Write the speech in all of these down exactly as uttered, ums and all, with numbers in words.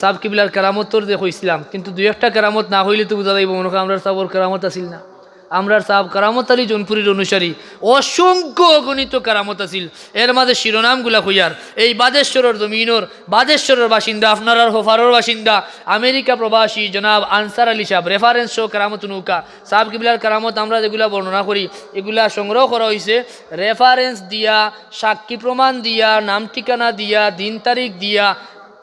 সাব কিবলার কেরামতর যে কইছলাম, কিন্তু দুই একটা কেরামত না কইলে তো বুঝা যাইবো মনো কয় আমরার সাবর কেরামত আছিল না। আমরার সাব কেরামত আলী জৌনপুরীর অনুসারী, অসংখ্য অগণিত কেরামত আছিল। এর মাঝে শিরোনামগুলা কইয়ার, এই বাদেশ্বরর জমিনর, বাদেশ্বরর বাসিন্দা, আপনারার হফারর বাসিন্দা, আমেরিকা প্রবাসী জনাব আনসার আলী সাব, reference সহ কেরামত নৌকা। সাব কিবলার কেরামত আমরা যেগুলা বর্ণনা করি, এগুলা সংগ্রহ করা অইছে reference দিয়া, সাক্ষী প্রমাণ দিয়া, নাম ঠিকানা দিয়া, দিন তারিখ দিয়া,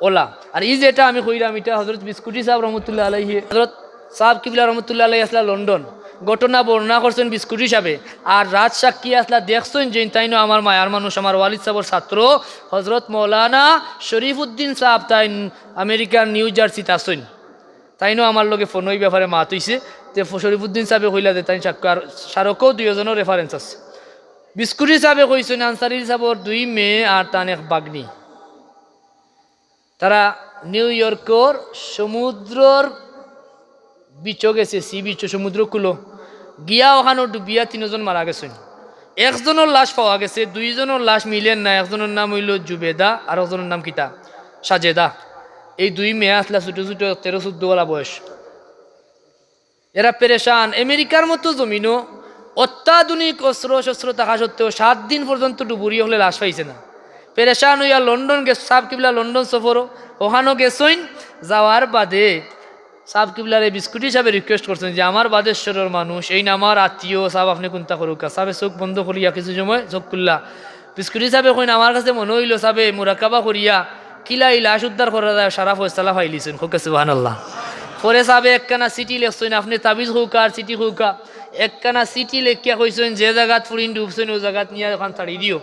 ওলা। আর ই যেটা আমি কইরাম, ইটা হজরত বিস্কুটি সাব রহমতুল্লাহ আলাইহি, হজরত সাব কিবলা রহমতুল্লাহ আলাইহি আছলা লন্ডন, ঘটনা বর্ণনা করছইন বিস্কুটি সাবে। আর রাজ সাক্ষী আছলা দেখছইন যে তাইনও আমার মায়ার মানুষ, আমার ওয়ালিদ সাবর ছাত্র হজরত মৌলানা শরীফুদ্দিন সাব, তাইন আমেরিকার নিউ জার্সিত আছইন। তাইনও আমার লগে ফোনো ই ব্যাপারে মাত অইছে। তে ফ-, শরীফুদ্দিন সাবে কইলা যে তাইন সাক্ষ্য, আর স্মারকও দুইজনর reference আছে। বিস্কুটি সাবে কইছইন আনসারি সাবর দুই মেয়ে আর তান এক বাগ্নি। তারা নিউ ইয়র্কর সমুদ্রর beach-ও গেছে, sea beach-ও, সমুদ্র কূলো গিয়া ওখানো ডুবিয়া তিনজন মারা গেছইন। একজনর লাশ পাওয়া গেছে, দুইজনর লাশ মিলের না। একজনর নাম অইলো জুবেদা, আর একজনর নাম কিতা? সাজেদা। এই দুই মেয়ে আছলা ছোট ছোট, তেরো চৌদ্দ ওলা বয়স। এরা পেরেশান। আমেরিকার মতো জমিনো অত্যাধুনিক অস্ত্র শস্ত্র থাকা সত্ত্বেও সাত দিন পর্যন্ত ডুবুরি অকলে লাশ পাইছে না। পেরেশান অইয়া লন্ডন গেছ-, সাব কিবলা লন্ডন সফরও, ওখানো গেছইন। যাওয়ার বাদে সাব কিবলারে বিস্কুটি সাবে request করছইন যে, "আমার বাদেশ্বরর মানুষ, এইন আমার আত্মীয়, সাব আপনে কুন্তা করউক্কা।" সাবে চউখ বন্ধ করিয়া কিছু সময় চউখ খুললা। বিস্কুটি সাবে কইন, "আমার কাছে মনো অইলো সাবে মুরাকাবা করিয়া কিলা ই লাশ উদ্ধার করা যায়, সারা ফয়সালা পাইলিছইন।" কউক্কা সুবহানাল্লাহ। পরে সাবে একখানা চিঠি লেখছইন, "আপনে তাবিজ কউক্কা আর চিঠি কউক্কা।" একখানা চিঠি লেখিয়া কইছইন, "যে জাগাত ফুড়িন ডুবছইন, অউ জাগাত নিয়া ওখান ছাড়ি দিও।"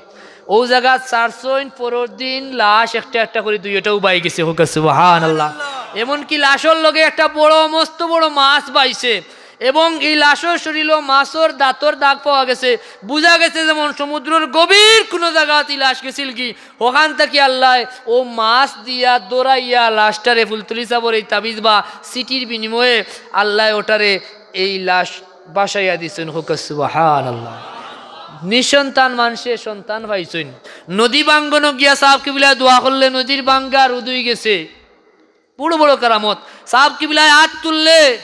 অউ জাগাত ছাড়ছইন, পরর দিন লাশ একটা একটা করি দুইওটা উবাই গেছে। কউক্কা সুবহানাল্লাহ। এমনকি লাশর লগে একটা বড়, মস্ত বড় মাছ পাইছে, এবং ই লাশর শরীলো মাছর দাঁতর দাগ পাওয়া গেছে। বুঝা গেছে যেমন সমুদ্রর গভীর কুনু জাগাত ই লাশ গেছিলগি, ওখান থাকি আল্লায় অউ মাছ দিয়া ধরাইয়া লাশটারে ফুলতলি সাবর এই তাবিজ বা চিঠির বিনিময়ে আল্লায় ওটারে এই লাশ বাসাইয়া দিছইন। কউক্কা সুবহানাল্লাহ। নিঃসন্তান মানষে সন্তান পাইছইন। নদী ভাঙ্গনো গিয়া সাব কিবলায় দোয়া করলে নদীর ভাঙ্গা রোধ অই গেছে। বড় বড় কেরামত। সাব কিবলায় আত তুললে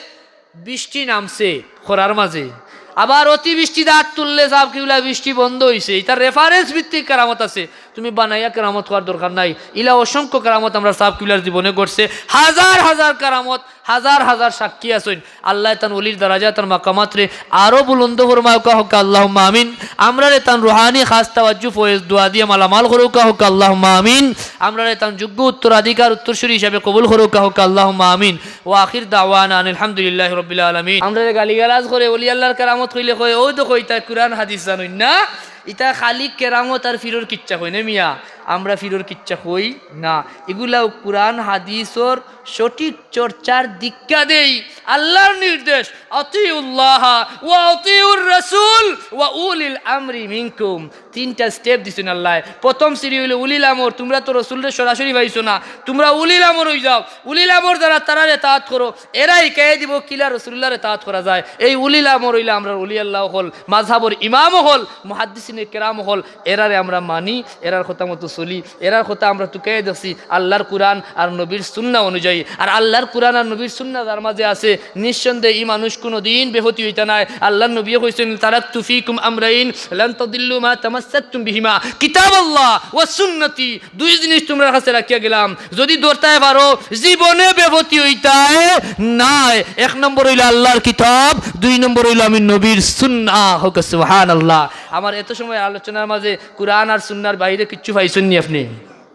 বৃষ্টি নামছে খরার মাঝে, আবার অতিবৃষ্টিত আত তুললে সাব কিবলায় বৃষ্টি বন্ধ অইছে। ইটা reference ভিত্তিক কেরামত আছে, তুমি বানাইয়া কেরামত কওয়ার দরকার নাই। ইলা অসংখ্য কেরামত আমরার সাব কিবলার জীবনে ঘটছে, হাজার হাজার কেরামত, হাজার হাজার সাক্ষী আছইন। আল্লায় তান ওলির দারাজাত আর মাকামাতরে আরো বুলন্দ ফরমাউক্কা, কউক্কা আল্লাহুম্মা আমিন। আমরারে তান রুহানি খাস তাওয়াজ্জু ফয়েজ দোয়া দিয়া মালামাল করউক্কা, কউক্কা আল্লাহুম্মা আমিন। আমরারে তান যোগ্য উত্তরাধিকার উত্তরসূরি হিসাবে কবুল করউক্কা, কউক্কা আল্লাহুম্মা আমিন। ওয়া আখির দাওয়ানা আনিল হামদুলিল্লাহি রাব্বিল আলামিন। আমরারে গালিগালাজ করে, ওলি আল্লার কেরামত কইলে কয়, "অউ দেখো, ইতা কুরআন হাদিস জানইন না, ইতা খালি কেরামত আর ফিরর কিচ্ছা কইন।" এ মিয়া, আমরা ফিরর কিচ্ছা কই না, ইগুলাও কুরআন হাদিসর সঠিক চর্চার দীক্ষা দেই। আল্লার নির্দেশ, "আতিউল্লাহা ওয়া আতিউর রাসূল ওয়া উলিল আমরি মিনকুম।" তিনটা step দিছইন আল্লায়। প্রথম সিঁড়ি অইলো উলিল আমর, তুমরা তো রসুলরে সরাসরি পাইছো না, তুমরা উলিল আমর অইযাও। উলিল আমর যারা, তারার এতাআত করো, এরা হিকাইয়া দিবো কিলা রসুলুল্লাহর এতাআত করা যায়। এই উলিল আমর অইলা আমরার ওলি আল্লাহ অকল, মাযহাবর ইমাম অকল, মুহাদ্দিসিনে কেরাম অকল, এরারে আমরা মানি, এরার কথা মতো চলি, এরার কথা আমরা তুকাইয়া দেখছি আল্লার কুরআন আর নবীর সুন্নাহ অনুযায়ী। আর আল্লার কুরআন আর নবীর সুন্নাহ যার মাঝে আছে, নিঃসন্দেহে ই মানুষ কুনুদিন বেপথি অইতা নায়। আল্লার নবীয়ে কইছইন, "তারাকতু ফিকুম আমরাইন লান তাদিল্লু মা তামাসসাকতুম বিহিমা, কিতাবাল্লাহ ওয়া সুন্নতি।" দুই জিনিস তুমরার কাছে রাখিয়া গেলাম, যুদি ধরতায় পারো, জীবনে বেপথি অইতায় নায়। এক নম্বর অইলো আল্লার কিতাব, দুই নম্বর অইলো আমি নবীর সুন্নাহ। কউক্কা সুবহানাল্লাহ। আমার এত সময় আলোচনার মাঝে কুরআন আর সুন্নাহর বাইরে কিচ্ছু পাইছইন নি আপনে?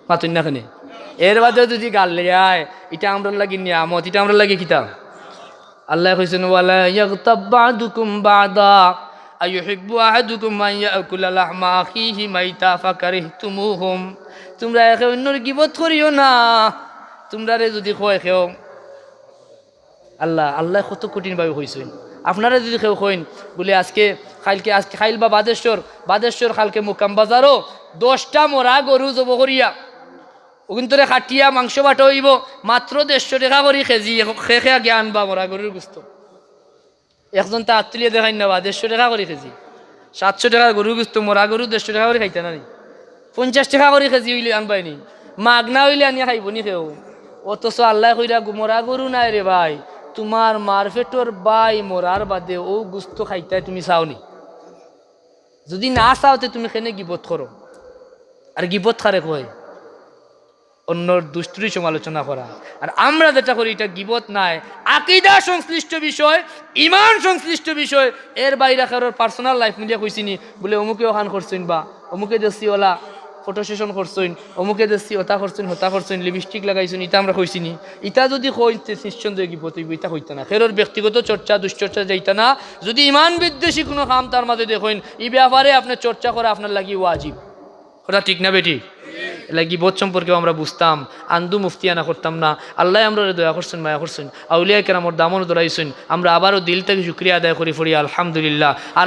মাতইন না কেনে? এর বাদেও যুদি গাল লেয়, ইটা আমরার লাগি নিয়ামত, ইটা আমরার লাগি কিতা? আল্লায় কইছইন, "ওয়ালা ইয়াগতাব বা'দুকুম বা'দা, আইয়ুহিব্বু আহাদুকুম আন ইয়াকুলা লাহমা আখিহি মাইতা ফাকারিহতুমুহুম।" তুমরা একে অইন্যর গিবত করিও না। তুমরারে যুদি কয় কেউ, আল্লাহ, আল্লায় কত কঠিনভাবে কইছইন। আপনারে যুদি কেউ কইন, বুলে, "আজকে, কাইলকে, আজকে কাইল বা বাদেশ্বর, বাদেশ্বর কাইলকে মুকাম বাজারো দশটা মরা গরু জবো করিয়া, অগুইন্তরে কাটিয়া মাংস বাটা অইবো, মাত্র দেড়শো টেকা করি কেজি, কে কে আগে আনবা মরা গরুর গুস্ত?" একজন তে আত তুলিয়া দেখাইন না বা, দেড়শো টেকা করি কেজি। সাতশো টেকার গরুর গুস্ত, মরা গরু দেড়শো টেকা করি খাইতা না নি? পঞ্চাশ টেকা করি কেজি অইলে আনবায় নি? মাগনা অইলে আনিয়া খাইবো নি কেউ? অথচ আল্লায় কইরা, "গু-, মরা গরু নায় রে ভাই, তুমার মার পেটর ভাই মরার বাদে অউ গুস্ত খাইতায় তুমি চাওনি? যুদি না চাও তে তুমি কেনে গিবত করো?" আর গিবত কারে কয়? অন্যর দুষ্টুরি সমালোচনা করা। আর আমরা যেটা করি, ইটা গিবত নায়, আকিদা সংশ্লিষ্ট বিষয়, ইমান সংশ্লিষ্ট বিষয়। এর বাইরে কারোর personal life মিলিয়া কইছি নি, বুলে অমুকে অখান করছইন বা অমুকে দেখছি অলা photo session করছইন, অমুকে দেখছি অতা করছইন, হতা করছইন, lipstick লাগাইছইন, ইতা আমরা কইছি নি? ইতা যুদি কইন তে নিঃসন্দেহে গিবত অইবো, ইতা কইতা না। কারোর ব্যক্তিগত চর্চা, দুশ্চর্চা যাইতা না। যুদি ইমান বিদ্বেষী কুনু কাম তার মাঝে দেখইন, ই ব্যাপারে আপনে চর্চা করা আপনার লাগি ওয়াজিব। কথা ঠিক না বেঠিক? এলা গিবত সম্পর্কেও আমরা বুঝতাম, আন্দু মুফতিয়ানা করতাম না। আল্লায় আমরারে দয়া করছইন, মায়া করছইন, আউলিয়া কেরামর দামন ধরাইছইন। আমরা আবারও দিল থাকি শুকরিয়া আদায় করি, পড়ি আলহামদুলিল্লাহ। আর